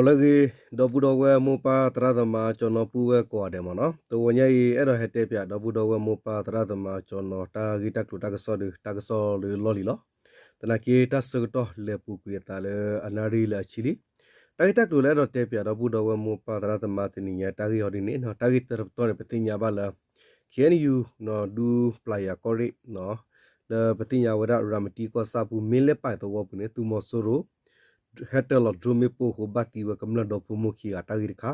တၢ်ဂ့ၢ် ဒီပုၢ်ဒီဝဲၢ်မိၢ်ပၢ်သရၣ်သမါကၠီနီၤပုၢ်ဝဲၢ်ကိးဂၤဒဲးမ့ၢ်နီၤ, တဝီညါအံၤ အဲၣ်ဒိးဟဲတဲပၠး ဒီပုၢ်ဒီဝဲၢ်မိၢ်ပၢ်သရၣ်သမါကၠီနီၤ တၢ်ဂ့ၢ်တၢ်ကျိၤတၢ်ကစီၣ်ဒီး တၢ်ကစီၣ်လၢလီၢ်လံၤလီၤ. သနာ်က့ တၢ်ဆၢကတီၢ်လဲၤပူၤကွံာ်အသးလၢအနၣ်ရံၣ်လၢအဆံလံ. တၢ်ဂ့ၢ်တၢ်ကျိၤလၢအဲၣ်ဒိးတဲပၠး ဒီပုၢ်ဒီဝဲၢ်မိၢ်ပၢ်သရၣ်သမါတနံၤညါ တၢ်ဂ့ၢ်ဟီဒ်န့ၣ်နီၤ, တၢ်ဂ့ၢ်တၢတပတီၢ်န့ၣ် ပသ့ၣ်ညါဘၣ်လၢ ခ့ၣ်အဲၣ်ယူၣ် ဒူပျၢ်ယၤကီၢ်ရ့ၣ် လၢပသ့ၣ်ညါဝဲဒၣ် ရၤမတံကီၢ်ဆၣ်ပူၤ မ့ၢ်လဲၣ်ပၢ်သဝီပူၤန့ၣ် သုးမီၤစိရိၤ ဟဲတၢလီၤ drone မ့ၣ်ပိၢ်အဃိ ဘၣ်သံဝဲကမျၢၢ်ဒီဖိမိၢ်ခံဂၤ တၢ်ဂ့ၢ်တခါ,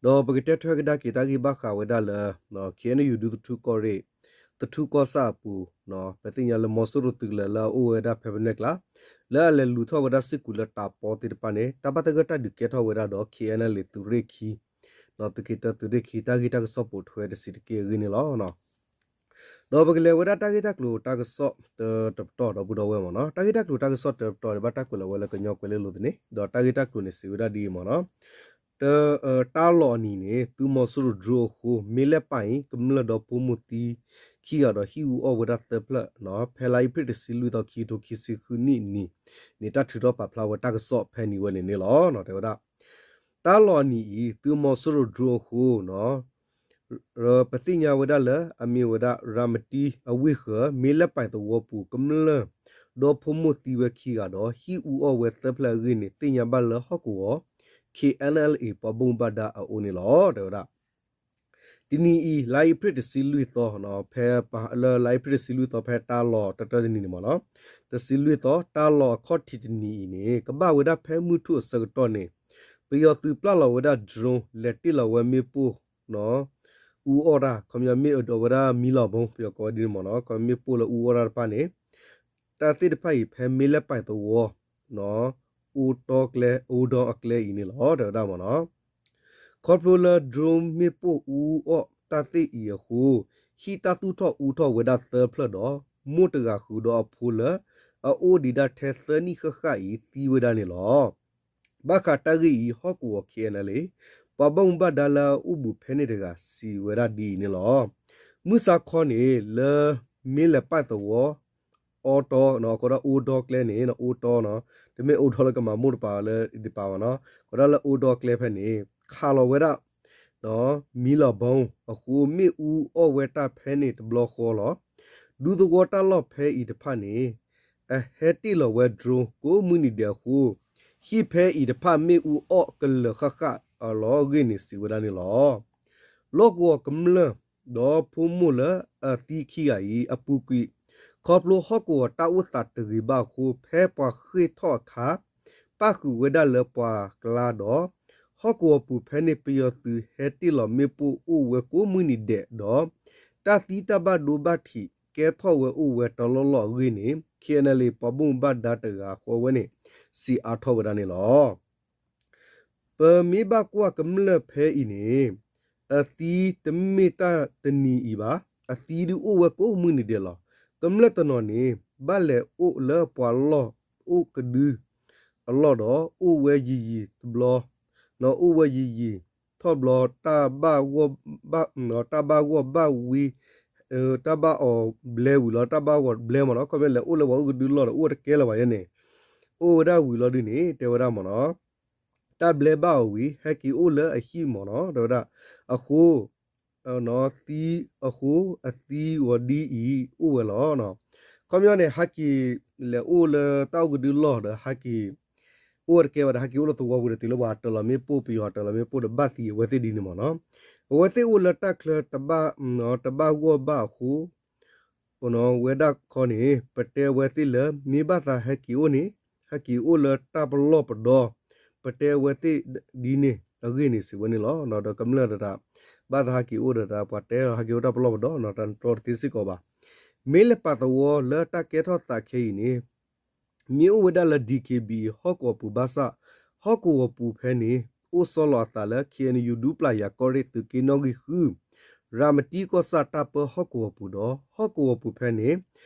ဒီးပကတဲထွဲကဒါက့ၤတၢ်ဂ့ၢ်ဘၣ်ဃးဝဲဒၣ်လၢ ခ့ၣ်အဲၣ်ယူၣ် ဒူသထူကီၢ်ရ့ၣ် သထူကီၢ်ဆၣ်အပူၤ, ပသ့ၣ်ညါလၢမီၤစိရိၤသုးကလၢၤလၢအအိၣ်ဝဲဒၣ်ဖဲပနဲၣ်ကျါ လၢအလဲၤလူၤထီၣ်ဝဲဒၣ်စ့ၢ်ကီးလၢတၢ်ပီသ့ၣ်တဖၣ်န့ၣ် တၢ်ဘၣ်သဂၢၢ်တၢ်ဒုးကဲထီၣ်ဝဲဒၣ်ဒီး ခ့ၣ်အဲၣ်ယူၣ် သုးရ့ၣ်ခံ သုးက့တၢ သုးရ့ၣ်ခံ တၢ်ဂ့ၢ်တၢ်ကစီၣ်ပိာ်ထွဲတဆံးတက့ၢ်အဂ့ၢ်န့ၣ်လီၤ. ဒီးပကလဲၤဝဲဒၣ်တၢ်ဂ့ၢ်တၢ်ကျိၤတၢ်ကစီၣ်တပတီၢ် ဒီပုၢ်ဒီဝဲၢ်မ့ၢ်နီၤ, တၢ်ဂ့ၢ်တၢ်ကျိၤတၢ်ကစီၣ်တပတီၢ်န့ၣ် ဘၣ်တၢ်ကွဲးလီၤဝဲလၢကညီကွဲးလ့လိၤသန့ၣ် ဒီးတၢ်ဂ့ၢ်တၢ်ကျိၤန့ၣ်စံးဝဲဒၣ်ဒ်အံၤမ့ၢ်နီၤ, တ တၢ်လီၢ်အနံၤန့ၣ် သုးမီၤစိရိၤ drone အဃိ မ့ၢ်လဲၣ်ပၢ်အံၤ ကမျၢၢ်ဒီဖိမိၢ်သံခံဂၤဒီးဟံၣ်အူအီၣ်ဝဲဒၣ်သၢဖျၢၣ်, ဖဲလါအ့ဖြ့ၣ်တဆံလွံၢ်သီ ခံကထိခံဆံဃုနံၣ်အနံၤန့ၣ် တၢ်ထုးထီၣ်ပာ်ဖျါဝဲတၢ်ကစီၣ်ဖဲန့ၣ်ဝဲန့ၣ်န့ၣ်လီၤ. တဲဝဲဒၣ် တၢ်လီၢ်အနံၤအံၤ သုးမီၤစိရိၤ drone အဃိ ပသ့ၣ်ညါဝဲဒၣ်လၢ အမ့ၢ်ဝဲဒၣ် ရၤမတံအဝ့ၢ်ဃၢၤ မ့ၢ်လဲၣ်ပၢ်သဝီပူၤ ကမျၢၢ်ဒီဖိမိၢ်သံဝဲခံဂၤဒီး ဟံၣ်အူအီၣ်ဝဲသၢဖျၢၣ်အဂ့ၢ်န့ၣ် သ့ၣ်ညါဘၣ်လၢဟီၣ်ကဝီၤ ခ့ၣ်အဲၣ်ယူၣ် ပှၤဘၣ်မူဘၣ်ဒါအအိၣ်န့ၣ်လီၤ. တဲဝဲဒၣ် တနံၤအံၤ လါအ့ဖြ့ၣ်တဆံလွံၢ်သီ ဖဲ လၢလါအ့ဖြ့ၣ်တဆံလွံၢ်သီ ဖဲတၢ်လီၢ်တၢတၢတနံၤန့ၣ်မ့ၢ်နီၤ, တဆံလွံၢ်သီ တၢ်လီၢ်အခီၣ်ထံးတနံၤအံၤန့ၣ် ကဘၣ်ဝဲဒၣ်ဖဲမုၢ်ထူၣ်အဆၢကတီၢ်န့ၣ် ပယီၤသုးပျၢ်လီၤဝဲဒၣ် drone လဲၤတ့ၢ်လီၤဝဲမ့ၣ်ပိၢ် အူအီၣ်တၢ် ခီပညီမ့ၢ်အဒိးဝဲဒၣ် မံလီၤဘီ ပယီၤကိးဝဲဒ်န့ၣ်မ့ၢ်နီၤ, ခီပညီမ့ၣ်ပိၢ်လၢအူအီၣ်တၢ်တဖၣ်န့ၣ် တၢ်သ့ၣ်တဖၣ်အံၤ ဖဲမ့ၢ်လဲၣ်ပၢ်သဝီ အိၣ်တီကျဲ အိၣ်ဒီးအကျဲအံၤန့ၣ်လီၤ တဲဝဲဒၣ်မ့ၢ်နီၤ. ခီဖျိလၢ drone မ့ၣ်ပိၢ်အူအီၣ်တၢ်သ့ၣ်အံၤအဃိ ဟံၣ်တၢ်သူၣ်ထီၣ်အူထီၣ်ဝဲဒၣ်သၢဖျၢၣ်ဒီး မိၢ်တဂၤဃုာ်ဒီးအဖိလၢ အအိၣ်ဒံးဒၣ်ထဲသၢနံၣ်ဃၣ်ဃၣ်အံၤ သံဝဲဒၣ်န့ၣ်လီၤ. ဘၣ်ဃးတၢ်ဂ့ၢ်အံၤ ဟီၣ်ကဝီၤ ခ့ၣ်အဲၣ်ယူၣ် ပှၤဘၣ်မူဘၣ်ဒါလၢအအိၣ်ဘူးဖဲန့ၣ်တဂၤ စံးဝဲဒၣ်ဒ်အံၤန့ၣ်လီၤ. မုၢ်ဆါခီန့ၣ် လၢမ့ၢ်လဲၣ်ပၢ်သဝီ အိၣ်တီ ကိးဒၣ်အိၣ်ဒီကျဲန့ၣ် အိၣ်တီနီၤ, တမ့ၢ်အိၣ်ဒီလၢကမၤမိၢ်တပၤလၢဒံးပၤဘၣ်နီၤ, ကိးဒၣ်လၢအိၣ်ဒီကျဲဖဲန့ၣ် ခးလီၤဝဲဒၣ် မံလီၤဘီအဃိ မ့ၣ်အူအီၣ်ဝဲတၢ်ဖဲန့ၣ်တဘျီဃီလီၤ. ဒူသဝီတၢ်လီၢ်ဖဲအံၤတဖၣ်န့ၣ် အဟဲတ့ၢ်လီၤဝဲ drone ကိးမုၢ်နံၤဒဲးအဃိ ဟံၣ်ဖဲအံၤတဖၣ်မ့ၣ်အူအီၣ်ကလၢာ်ဃၣ်ဃၣ်အလီၢ်အဂ့ၢ်န့ၣ် စံးဝဲဒၣ်န့ၣ်လီၤ. လီၢ်ကဝီၤကမျၢၢ်ဒီးဖိမိၢ်လၢအသံခံဂၤအံၤ အပူၤကွံာ် ခီဖျိဟီၣ်ကဝီၤတၢ်အိၣ်သးတဂ့ၤဘၣ်အဃိ ဖဲပှၤဃ့ၢ်ထီၣ်အခါ ပၣ်ဃုာ်ဝဲဒၣ်လၢပှၤကျါဒီး ဟီၣ်ကဝီၤပူၤဖဲန့ၣ် ပယီၤသုးဟဲတ့ၢ်လီၤမ့ၣ်ပိၢ်အိၣ်ဝဲကိးမုၢ်နံၤဒဲးဒီး တၢ်သံတၢ်ဘၣ်ဒိဘၣ်ထံးကဲထီၣ်ဝဲအိၣ်ဝဲတလီၢ်လီၢ်အဂ့ၢ်န့ၣ် ခ့ၣ်အဲၣ်ယူၣ် ပှၤဘၣ်မူဘၣ်ဒါတဂၤဃီဝဲန့ၣ် စံးအါထီၣ်ဝဲဒၣ်န့ၣ်လီၤ. ပမ့ၢ်ဘၣ်ကွၢ်ကမျၢၢ်ဖဲအံၤန့ၣ် အသံတမ့ၢ်တၢ်တနံၤအံၤဘၣ်, အသံဒုးအိၣ်ဝဲကိးမုၢ်နံၤဒဲးလီၤ. ကမျၢၢ်တနီၤန့ၣ် ဘၣ်လဲၤအိၣ်လၢပှၤလီၢ်အိၣ်ကဒုအလီၢ်ဒီး အိၣ်ဝဲယံာ်ယံာ်တဘျီ, အိၣ်ဝဲယံာ်ယံာ်ထီၣ်ဘျီ တၢ်ဘၣ်ဂီၢ်ဘၣ်ဝံ တၢ်ဘၣ်အီၤဘျဲဝံၤလီၤ တၢ်ဘၣ်ဂီၢ်ဘျဲမ့ၢ်နီၤ, ခီဖျိလဲၤအိၣ်လၢပှၤအိၣ်ကဒုလီၢ်ဒီး အိၣ်တကဲလၢၤဘၣ်ယဲန့ၣ်, အိၣ်ဝဲဒၣ်ဝံၤလီၤဒုးန့ၣ် တဲဝဲဒၣ်မ့ၢ်နီၤ, တၢ်ဘျဲဘၣ်အီၤဝံၤ ဟဲက့ၤအိၣ်လၢအဟံၣ်မ့ၢ်နီၤ တဲဝဲဒၣ်, အဃိ သံအဃိ အသံဝဲဒ်အံၤ အိၣ်ဝဲလီၤ. ခီပညီန့ၣ် ဟဲက့ၤလဲၤအိၣ်လၢတၢ်အိၣ်ကဒုလီၢ်ဒီး ဟဲက့ၤ အိၣ်ဝဲတကဲဘၣ်ဒီး ဟဲက့ၤအိၣ်လၢသဝီပူၤဒီးတုၤလၢပှၤတၢလီၤမ့ၣ်ပိၢ် ပယီၤတၢလီၤမ့ၣ်ပိၢ်ဒီး ဘၣ်သံအဝဲသ့ၣ်ဒ်န့ၣ်မ့ၢ်နီၤ, အဝဲသ့ၣ်အိၣ်လၢတၢ်ချၢ တဘၣ်ဂီၢ်ဘၣ်အဃိ ဝဲဒၣ်ခီန့ၣ် ပတဲဝဲသ့ၣ်လၢ မ့ၢ်ဘၣ်သးဟဲက့ၤအိၣ်န့ၣ် ဟဲက့ၤအိၣ်လၢတၢ်ပလီၢ်ပဒီ ပတဲဝဲသ့ၣ်ဒ်န့ၣ်အဂ့ၢ်န့ၣ် စံးဝဲန့ၣ်လီၤ. ဒီးကမျၢၢ်တဂၤ ဘၣ်သးဟဲက့ၤအိၣ်ဒီး ပှၤတဲလီၤဟဲက့ၤအိၣ်တၢ်ပလီၢ်ပဒီနီၤ တၢ်တြီတသ့စ့ၢ်ကီးဘၣ်. မ့ၢ်လဲၣ်ပၢ်သဝီလၢတၢ်ကဲထီၣ်သးခဲအံၤန့ၣ် မ့ၢ်အိၣ်ဝဲဒၣ်လၢ DKBA ဟီၣ်ကဝီၤပူၤဘၣ်ဆၣ် ဟီၣ်ကဝီၤပူၤဖဲန့ၣ် အိၣ်ဆီလီၤအသးလၢ KNU ဒူပျၢ်ယၤကီၢ်ရ့ၣ်သုးက့နီၣ်ဂံၢ်ဃု ရၤမတံကီၢ်ဆၣ်တၢ်ပၢဟီၣ်ကဝီၤပူၤဒီး ဟီၣ်ကဝီၤပူၤဖဲန့ၣ်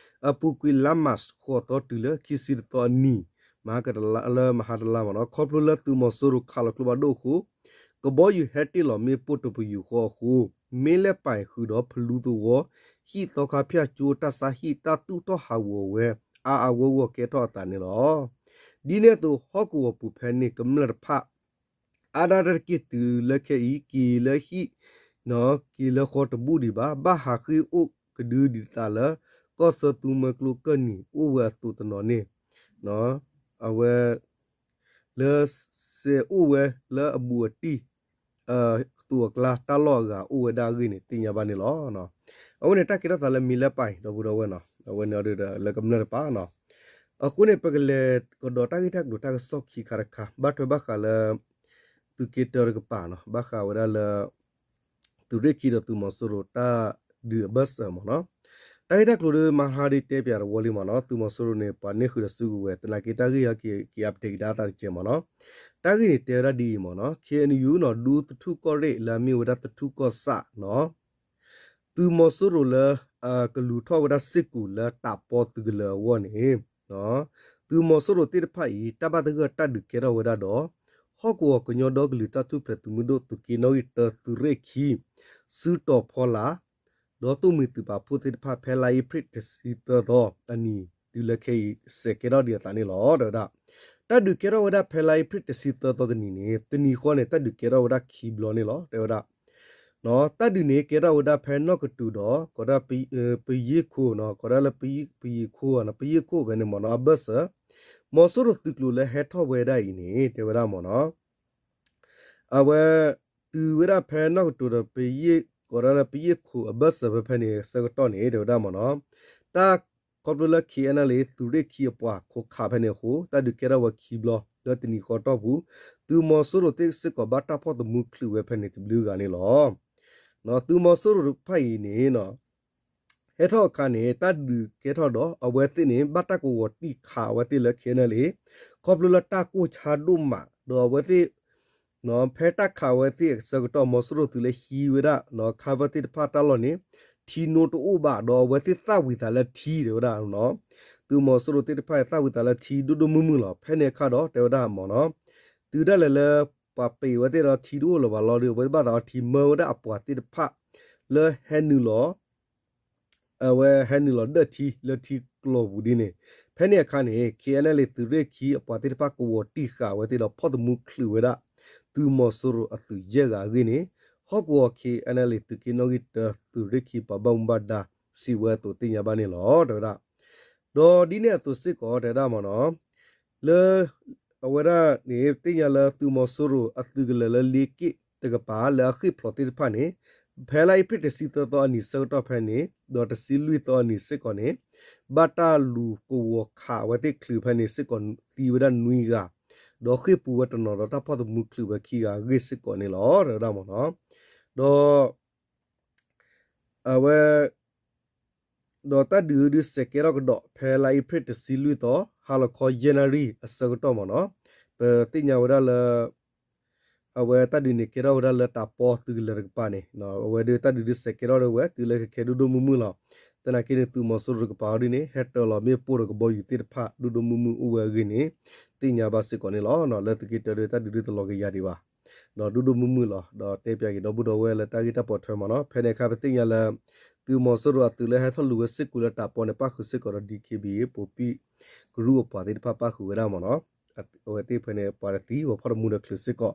အပူၤကွံာ်လါမၢ်ၡး ဃိးသီတုၤလၢခံဆံတသီအနံၤ မဟါကတလါ လၢမဟါတလါမ့ၢ်နီၤ ခီဖျိလၢသုးမီၤစိရိၤခးလီၤကျိဖးဒိၣ်အဃိ ကဘီယူၤဟဲတ့ၢ်လီၤမ့ၣ်ပိၢ်တပယူာ်ဃီအဃိ မ့ၢ်လဲၣ်ပၢ်အံၤဃုာ်ဒီးဖလူသဝီ ဟံၣ်သီခါဖၠၣ်ကၠိတၢ်ဆါဟံၣ်တၢ်သူၣ်ထီၣ်ဟးဂီၤဝဲ အါအါဂီၢ်ဂီၢ်ကဲထီၣ်အသးန့ၣ်လီၤ. ဒ်န့ၣ်အသိး ဟီၣ်ကဝီၤပူၤဖဲန့ၣ်ကမျၢၢ်တဖၣ် အါဒၣ်တၢ်တက့ၢ်တုၤလၢခဲအံၤ က့ၤလၢဟံၣ် က့ၤလၢဃီတဘူၣ်ဒံးဘၣ်, ဘၣ်ဟးဃ့ၢ်အိၣ်ကဒုဒ်သိးလၢ ကီၢ်ဆၢသုးမုၢ်ကျိၤကၢၢ်နံၤအိၣ်ဝဲအသိးတနီၤန့ၣ် အဝဲ လၢစဲးအိၣ်ဝဲလၢအဘူးအတံၢ် အသိးအကျါ တၢ်လီၢ်အဂၤအိၣ်ဝဲဒၣ်အဂ့ၢ်န့ၣ် သ့ၣ်ညါဘၣ်န့ၣ်လီၤ. အဝဲန့ၣ်တၢ်ကဲထီၣ်သးလၢမ့ၢ်လၢပၢ်အံၤ ဒီပုၢ်ဒီဝဲၢ်နီၤ, အဝဲန့ၣ်ဒီးလၢကမျၢၢ်တပၤနီၤ. အဃိန့ၣ် ပကလဲၤကဒီးတၢ်ဂ့ၢ်တၢ်ကျိၤတၢ်ကစီၣ်ခံခါတခါ ဘၣ်ထွဲဘၣ်ဃးလၢ သုးက့တၢတကပၤနီၤ, ဘၣ်ဃးဝဲဒၣ်လၢ သုးရ့ၣ်ခံဒီးသုးမီၤစိရိၤတၢ်ဒုးအဘၢၣ်စၢၤမ့ၢ်နီၤ. တၢ်ဂ့ၢ်တၢ်ကျိၤဒီးမၤဟါဒ်တဲပၠးတဝီလံမ့ၢ်နီၤ, သုးမီၤစိရိၤန့ၣ် ပှၤန့ၢ်ဃုာ်ဒီးစုကဝဲၤ သနာ်က့တၢ်ဂ့ၢ်ဟဲက့ၤ က့ၤအါပတဲာ်ကဒါအသးတကဲးမ့ၢ်နီၤ. တၢ်ဂ့ၢ်န့ၣ်တဲဝဲဒၣ်ဒ်အံၤမ့ၢ်နီၤ, ခ့ၣ်အဲၣ်ယူၣ်နီၤ ဒူသထူၣ်ကီၢ်ရ့ၣ်လၢအမ့ၢ်ဝဲဒၣ်သထူၣ်ကီၢ်ဆၣ်နီၤ သုးမီၤစိရိၤလၢ ကလူၤထီၣ်ဝဲဒၣ်စ့ၢ်ကီးလၢတၢ်ပီသုးကလၢၤအဂီၢ်န့ၣ် သုးမီၤစိရိၤသ့ၣ်တဖၣ်အံၤ တၢ်ဘၣ်သဂၢၢ်တၢ်ဒုးကဲထီၣ်ဝဲဒၣ်ဒီး ဟီၣ်ကဝီၤကညီဒီကလုာ်တၢ်ထူၣ်ဖျဲးသုးမုၢ်ဒိၣ်သုးက့နီၣ်ဂံၢ်တၢသုးရ့ၣ်ခံ စုတီၤဖီလာ် ဒီးသိၣ်မှံၤသုးပာ်ဖှိၣ်သ့ၣ်တဖၣ် ဖဲလါအ့ဖြ့ၣ်တဆံသၢသီအနံၤ တုၤလၢခဲအံၤ စဲးကဲထီၣ်ဒံးအသးန့ၣ်လီၤ တဲဝဲဒၣ်. တၢ်ဒုးကဲထီၣ်ဝဲဒၣ်ဖဲလါအ့ဖြ့ၣ်တဆံသၢသီတနံၤန့ၣ် တနံၤဃီန့ၣ် တၢ်ဒုးကဲထီၣ်ဝဲဒၣ်ခံဘျီန့ၣ်လီၤ တဲဝဲဒၣ်. တၢ်ဒုးန့ၣ်ကဲထီၣ်ဝဲဒၣ်ဖဲနီၢ်ကတူၤဒီး ကိးဒၣ် ပယ့ၢ်ခိၣ်နီၤ, ကိးဒၣ်လၢပယ့ၢ်ခိၣ်, ပယ့ၢ်ခိၣ်ဖဲန့ၣ်မ့ၢ်နီၤ အဘၢၣ်စၢၤ, မီၤစိရိၤသုးကျိၤလၢဟဲထီၣ်ဝဲဒၣ်အံၤန့ၣ် တဲဝဲဒၣ်မ့ၢ်နီၤ အဝဲ တုၤဝဲဒၣ်ဖဲနီၢ်ကတူၤဒီးပယ့ၢ်, ကိးဒၣ်လၢပယ့ၢ်ခိၣ်အဘၢၣ်စၢၤဖဲဖဲန့ၣ်ဆၢကတီၢ်န့ၣ် တဲဝဲဒၣ်မ့ၢ်နီၤ, တၢ်ခီဖျိလၢ ခ့ၣ်အဲၣ်ယူၣ် သုးရ့ၣ်ခံအပှၤခိးခးဖဲန့ၣ်အဃိ တၢ်ဒုးကဲထီၣ်ဝဲခံဘျီ လၢတနံၤဃီတီၢ်ပူၤ, သုးမီၤစိရိၤသ့ၣ်စ့ၢ်ကီးဘၣ်တၢ်ဖီၣ်သမူချုးဝဲဖဲန့ၣ်တဘျုးဂၤန့ၣ်လီၤ. သုးမီၤစိရိၤတဖၣ်အံၤန့ၣ် ဟဲထီၣ်အခါန့ၣ် တၢ်ဒုးကဲထီၣ်ဒီး အဝဲသ့ၣ်န့ၣ် ဘၣ်တၢ်ကဝီၤတံၢ်ခးအဝဲသ့ၣ်လၢ ခ့ၣ်အဲၣ်ယူၣ် ခီဖျိလၢတၢ်ကိၢ်ဆါဒိၣ်မး ဒီးအဝဲသ့ၣ် ဖဲတၢ်ခးဝဲသ့ၣ်အဆၢကတီၢ် မီၤစိရိၤသုးလၢဟံးဝဲဒၣ် ခါဝၢၢ်သ့ၣ်တဖၣ်တၢ်လီၢ်န့ၣ် ထံနိတအိၣ်ဘၣ် ဒီးအဝဲသ့ၣ်သၣ်ဝံၤသးလၢထံတဲဝဲဒၣ်, သုးမီၤစိရိၤသ့ၣ်တဖၣ်သၣ်ဝံၤသးလၢထံဒိၣ်ဒိၣ်မုၢ်မုၢ်လီၤ. ဖဲန့ၣ်အခါဒီးတဲဝဲဒၣ်မ့ၢ်နီၤ, တုၤဒၣ်လဲာ်လၢ ပှၤပံးဝဲသ့ၣ်ဒီးထံတအိၣ်လၢၤဘၣ်လီၤဒီး အဝဲသ့ၣ်ဘၣ်သးအီထံမၢဝဲဒၣ်အပှၤသ့ၣ်တဖၣ် လၢဟဲနုာ်လီၤ အဝဲဟဲနုာ်လီၤဒၢၣ်ထံလၢထံကျိၤပူၤဒ်န့ၣ်, ဖဲန့ၣ်အခါန့ၣ် ခ့ၣ်အဲၣ်ယူၣ် သုးရ့ၣ်ခံအပှၤသ့ၣ်တဖၣ်ကဝီၤတံၢ်ဃာ်ဝဲသ့ၣ်ဒီးဖီၣ်သမူချုးဝဲဒၣ် သုးမီၤစိရိၤအသုးယဲၢ်ဂၤအဂ့ၢ်န့ၣ် ဟီၣ်ကဝီၤ ခ့ၣ်အဲၣ်ယူၣ် သုးက့နီၣ်ဂံၢ်တၢ သုးရ့ၣ်ခံပှၤဘၣ်မူဘၣ်ဒါ စံးဝဲအသိးသ့ၣ်ညါဘၣ်န့ၣ်လီၤ တဲဝဲဒၣ်. ဒီးဒ်န့ၣ်အသိးစ့ၢ်ကီးတဲဝဲဒၣ်မ့ၢ်နီၤ လၢ အဝဲဒၣ်န့ၣ် သ့ၣ်ညါလၢသုးမီၤစိရိၤအသုးကလၢၤလၢလ့က့ၣ်တကပၤလၢအဃ့ၢ်ဖျိးသ့ၣ်တဖၣ်န့ၣ် ဖဲလါအ့ဖြ့ၣ်တဆံသၢသီအနံၤဆၢကတီၢ်ဖဲန့ၣ် ဒီးတဆံလွံၢ်သီအနံၤစ့ၢ်ကီးန့ၣ် ဘၣ်တၢ်လူၤကဝီၤခးအဝဲသ့ၣ်ချုးဖဲန့ၣ်စ့ၢ်ကီးသံဝဲဒၣ်နွံဂၤ, ဒီးဃ့ၢ်ပူၤဝဲတနီၤဒီးတၢ်ဖီၣ်သမူချုးဝဲခံဂၤအဂ့ၢ်စ့ၢ်ကီးန့ၣ်လီၤ တဲဝဲဒၣ်မ့ၢ်နီၤ. ဒီး အဝဲ ဒီးတၢ်ဒုးဒုးစဲးကဲထီၣ်ကဒီး ဖဲလါအ့ဖြ့ၣ်တဆံလွံၢ်သီ ဟါလီၤခီယဲၢ်နၣ်ရံၣ်အဆၢကတီၢ်မ့ၢ်နီၤ, ပသ့ၣ်ညါဝဲဒၣ်လၢ အဝဲတၢ်ဒုးန့ၣ်ကဲထီၣ်ဝဲဒၣ်လၢတၢ်ပီသုးကလၢၤတကပၤန့ၣ် အဝဲဒၣ်တၢ်ဒုးဒုးစဲးကဲထီၣ်ဒၣ်ဝဲတုၤလၢခဲခဲဒိၣ်ဒိၣ်မုၢ်မုၢ်လီၤ. သနာ်က့န့ၣ် သုးမီၤစိရိၤတကပၤအီၤဒ်န့ၣ် ဟဲတၢၤလီၤမ့ၣ်ပိၢ်ဒီးကဘီယူၤသ့ၣ်တဖၣ်ဒိၣ်ဒိၣ်မုၢ်မုၢ်အိၣ်ဝဲအဂ့ၢ်န့ၣ် သ့ၣ်ညါဘၣ်စ့ၢ်ကီးန့ၣ်လီၤ. လၢသုးက့တၢဒီးတၢ်ဒုးဒုးတလီၤကယၤဒံးဘၣ် ဒီးဒိၣ်ဒိၣ်မုၢ်မုၢ်လီၤ. ဒီးတဲပၠးက့ၤဒီပုၢ်ဒီဝဲၢ်လၢတၢ်ဂ့ၢ်တၢ်ပိာ်ထွဲမ့ၢ်နီၤ, ဖဲန့ၣ်အခါပသ့ၣ်ညါလၢ သုးမီၤစိရိၤအသုးလၢဟဲထီၣ်လူၤဝဲစ့ၢ်ကီးလၢတၢ်ပီန့ၣ် ပၣ်ဃုာ်စ့ၢ်ကီးဒီး DKBA ပိာ်ပံၣ်ကရူၢ်အပှၤသ့ၣ်တဖၣ်ပၣ်ဃုာ်ဝဲဒၣ်မ့ၢ်နီၤ, အဝဲသ့ၣ်ဖဲန့ၣ် ပှၤတသံဝဲဖီၣ်တမူဒီးချုးစ့ၢ်ကီး,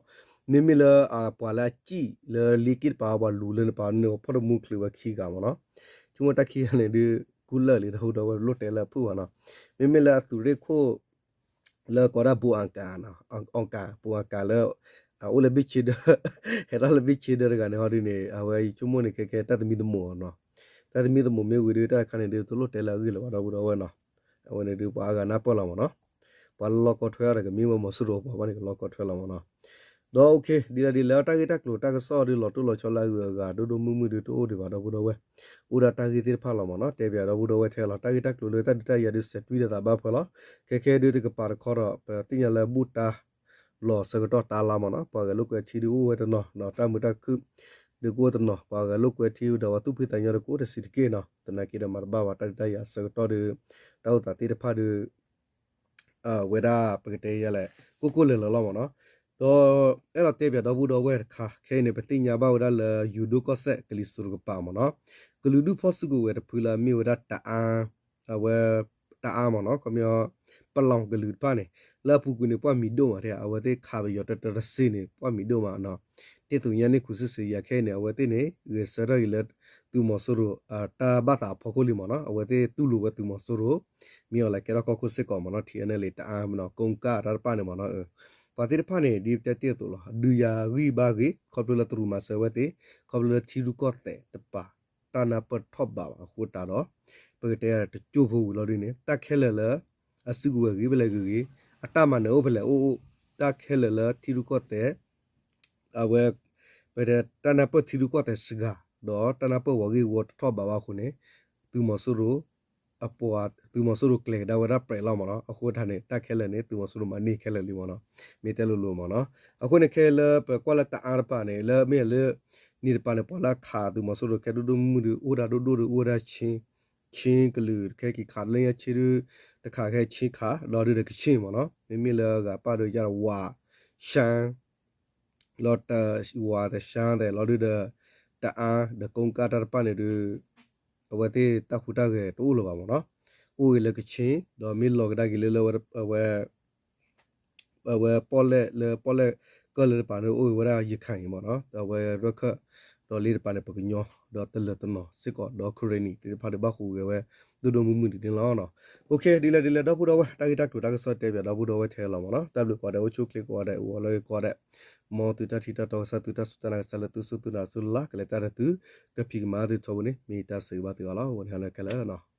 မ့မ့ၢ်လၢအပှၤလၢအစံၣ်လၢလ့က့ၣ်တပၤ ပှၤလူၤလၢန့ၣ်ပၤန့ၣ် ဖီၣ်တမူချုးဝဲခံဂၤမ့ၢ်နီၤ, ဆိကမိၣ်တၢ်ခံဂၤန့ၣ်ဒုး ကူလၢာ်လံဒီပုၢ်ဒီဝဲၢ်လိၣ်တဲလၢအဖုၣ်ဘၣ်နီၤ, မ့မ့ၢ်လၢအသုးရ့ၣ်ခိၣ် လၢကိးဒၣ် ဘူအကၤ ဘူအကၤလၢ အအိၣ်လၢဘ့ၣ်ဆ့ဒၢ ဟဲထီၣ်လၢဘ့ၣ်ဆ့ဒၢတဂၤန့ၣ်ဟီဒုးန့ၣ် အဝဲယဆိကမိၣ်န့ၣ် ခဲခဲတၢ်သမံသမိးနီၤ, တၢ်သမံသမိးမ့ၢ်ဝံၤဒီး တၢ်တခါန့ၣ်ဒုး တလိၣ်တဲလၢအဂ့ၢ်လၢၤဘၣ်ဒီပုၢ်ဒီဝဲၢ်နီၤ, အဝဲန့ၣ်ဒုးပှၤအါဂၤနၢ်ပၢၢ်လီၤမ့ၢ်နီၤ, ပှၤလီၤကီထွဲအီၤဒီးကမ့ၢ်ဝဲမီၤစိရိၤပှၤဘၣ်န့ၣ် ကလီၤကီထွဲလီၤမ့ၢ်နီၤ, ဒီး OK ဒ်လဲၣ်ဒ်လဲၣ် တၢ်ဂ့ၢ်တၢ်ကျိၤတၢ်ကစီၣ်ဒုး လီၤတိၢ်လီၤဆီလၢအဂုၤအဂၤ ဒိၣ်ဒိၣ်မုၢ်မုၢ်ဒုးတအိၣ်ဒံးဘၣ် ဒီပုၢ်ဒီဝဲၢ် အိၣ်ဒၣ်တၢ်ဂ့ၢ်သ့ၣ်တဖၣ်လီၤမ့ၢ်နီၤ, တဲပၠးဒီပုၢ်ဒီဝဲၢ်ထဲလီၤ, တၢ်ဂ့ၢ်တၢ်ကျိၤလၢတၢ်ဒုးတၢ်ယၤဒုး စဲးတွံၢ်ဒီးသးဘၣ်ဖဲလီၤ, ခဲခဲဒုးတကပၤတခီဒီး ပသ့ၣ်ညါလၢဘူၣ်တၢ်လီၤဆၢကတီၢ်တၢ်လါမ့ၢ်နီၤ, ပှၤဂဲၤလိာ်ကွဲထံဒုးအိၣ်ဝဲတနီၤ, တၢ်မုာ်တၢ်ခုၣ်ဒုးကအိၣ်တနီၤ, ပှၤဂဲၤလိာ်ကွဲထံဒီးပှၤသူၣ်ဖှံသးညီဒုးကအိၣ်တဆံးတက့ၢ်နီၤ, သနာ်က့ဒီးမၤတဘၣ်ဘၣ်တၢ်ဒုးတၢ်ယၤဆၢကတီၢ်ဒုး တၢ်အိၣ်သးသ့ၣ်တဖၣ်ဒုး ဝဲဒၣ်ပကတဲယၤလဲၣ် ကိၢ်ကိၢ်လၢၤလၢၤလီၤမ့ၢ်နီၤ, ဒီးအဲၣ်ဒိးတဲပၠးဒီပုၢ်ဒီဝဲၢ်တခါ ခဲအံၤန့ၣ် ပသ့ၣ်ညါဘၣ်ဝဲဒၣ်လၢ ယူၤဒိၣ်ကီၢ်စဲၣ် ကလံၤစိးတကပၤမ့ၢ်နီၤ, ကလုာ်ဒူၣ်ဖီၣ်စုကဝဲၤတဖုလၢအမ့ၢ်ဝဲဒၣ်တအါ, အဝဲ တအါမ့ၢ်နီၤ, ခီပညီ ပလီၢ်ကလုာ်တဖၣ်န့ၣ် လၢအပူၤကွံာ်န့ၣ် ပှၢ်မံၤဒိၣ်မးထဲ အဝဲသ့ၣ်ခးပယီၤတတရစ့န့ၣ် ပှၢ်မံၤဒိၣ်မးနီၤ. တ့ၢ်သူညါန့ၣ် ခူစ့ၢ်စ့ၢ်ယၤခဲအံၤန့ၣ် အဝဲသ့ၣ်န့ၣ် ဂဲၤဆၢထၢၣ်က့ၤလၢ သုးမီၤစိရိၤ တၢ်ဘၣ်သးအဖီခိၣ်လံမ့ၢ်နီၤ. အဝဲသ့ၣ်တူၢ်လိာ်ဝဲသုးမီၤစိရိၤ မ့ၢ်အီၤလၢကဲထီၣ်ကီၢ်ခိၣ်စ့ၢ်ကီးမ့ၢ်နီၤ ထံအန့ၣ်လံ တအါမ့ၢ်နီၤ ကိကၣ်တၢ်တဖၣ်န့ၣ်မ့ၢ်နီၤ. ပှၤသ့ၣ်တဖၣ်န့ၣ် ဒ်ပတဲတ့ၢ်အသိးလီၤ ဒုးယၤဂံၢ်ဘါဂ့ၤ ခီဖျိလၢတရူးမၤစၢၤဝဲသ့ၣ် ခီဖျိလၢထံရူၢ်ကီၢ်သဲးတပၤ တၢ်နၢ်ပၢၢ်ထီၣ်ဘးဘၣ်အဃိတးဒီး ပကတဲတကၠိၢ်ဖိဝံၤလီၤဒ်န့ၣ် တၢ်ခဲလၢာ်လၢ အစုကဝဲၤဂ့ၤဖဲလဲၣ်ဂ့ၤဂ့ၤ အတၢ်မၤနၢၤအိၣ်ဖဲလဲၣ်အိၣ်အိၣ် တၢ်ခဲလၢာ်လၢထံရူၢ်ကီၢ်သဲး အဝဲ ပတဲတၢ်နၢ်ပၢၢ်ထံရူၢ်ကီၢ်သဲးစှၤ ဒီးတၢ်နၢ်ပၢၢ်ဝဲဂ့ၢ်ဝီတထီၣ်ဘးဘၣ်အဃိန့ၣ် သုးမီၤစိရိၤ အပှၤ သုးမီၤစိရိၤကျဲၤကဒါဝဲဒၣ်ပြဲးလီၤမ့ၢ်နီၤ. အဃိတၢ်န့ၣ် တၢ်ခဲလၢာ်န့ၣ် သုးမီၤစိရိၤမၤန့ၢ်ခဲလၢာ်လံမ့ၢ်နီၤ. မ့ၢ်တဲလိၤလိၤမ့ၢ်နီၤ. အဃိန့ၣ်ခဲလၢပကွၢ်လၢတအါတပၤန့ၣ် လၢမ့ၢ်လၢ န့ၣ်တပၤန့ၣ် ပှၤလၢခးသုးမီၤစိရိၤခဲဒိၣ်ဒိၣ်မုၢ်မုၢ်ဒီး အိၣ်ဝဲဒၣ်ဒိၣ်ဒိၣ်ဒီး အိၣ်ဝဲဒၣ် ခ့ၣ်ကလုာ်ခဲက့ၤခးလၢညါခ့ၣ်ဒု တခးခဲခ့ၣ်ခး ဒီးဒုဒီးကခ့ၣ်မ့ၢ်နီၤ. မ့မ့ၢ်လၢအဂၤပၣ်ဒီးယါဝး ရှမ်း လီၤတဝးသဲးရှမ်းသဲးလီၤဒုဒီး တအါဒီးကိကၣ်တၢ်တဖၣ်န့ၣ်ဒု အဝဲသ့ၣ်တၢ်ဟူးတၢ်ဂဲၤတအိၣ်လၢၤဘၣ်မ့ၢ်နီၤ. အိၣ်ဂ့ၤလၢကခ့ၣ် ဒီးမ့ၢ်လီၤကဒါက့ၤလၢလၢအဝဲ အဝဲပီၣ်လဲၣ်လၢပီၣ်လဲၣ်ကၢၢ်လၢတပၤန့ၣ် အိၣ်ဂ့ၤဝဲဒၣ်ရခၢၣ်အံၤမ့ၢ်နီၤ အဝဲရခၢၣ် ဒီးလၢတပၤန့ၣ် ပှၤကညီ ဒီးတလၢၤတနီၤစ့ၢ်ကီး ဒီး Karenni သ့ၣ်တဖၣ်ဒီးဘၣ်ဟူးဂဲၤဝဲ ဒိၣ်ဒိၣ်မုၢ်မုၢ်ဒ်န့ၣ်လီၤ. ဒ်လဲၣ်ဒ်လဲၣ် ဒီပုၢ်ဒီဝဲၢ် တၢ်ဂ့ၢ်တၢ်ကျိၤတၢ်ကစီၣ်တဲပၠးဒီပုၢ်ဒီဝဲၢ်ထဲလီၤမ့ၢ်နီၤ. တၢ်ဘျုးကိးဂၤဒဲး အိၣ်ဆူၣ်အိၣ်ချ့ကိးဂၤဒဲး အိၣ်လၢဂ့ၤကိးဂၤဒဲး မ်သုတၢ်ထံၣ်တၢ်တီကစၢ် သုတၢ်စူၢ်တၢ်နာ်ကစၢ်လၢသုစူၢ်သုနာ်သုလၢ်ကလဲၤတၢ်ဒီးသု ကဖံးကမၤသုထီဘိန့ၣ် မ့ၢ်တၢ်ဆၢဂ့ၤဘၣ်သုအီၤလီၤ. ဝဲန့ၣ်ဟါလၢခဲလၢာ်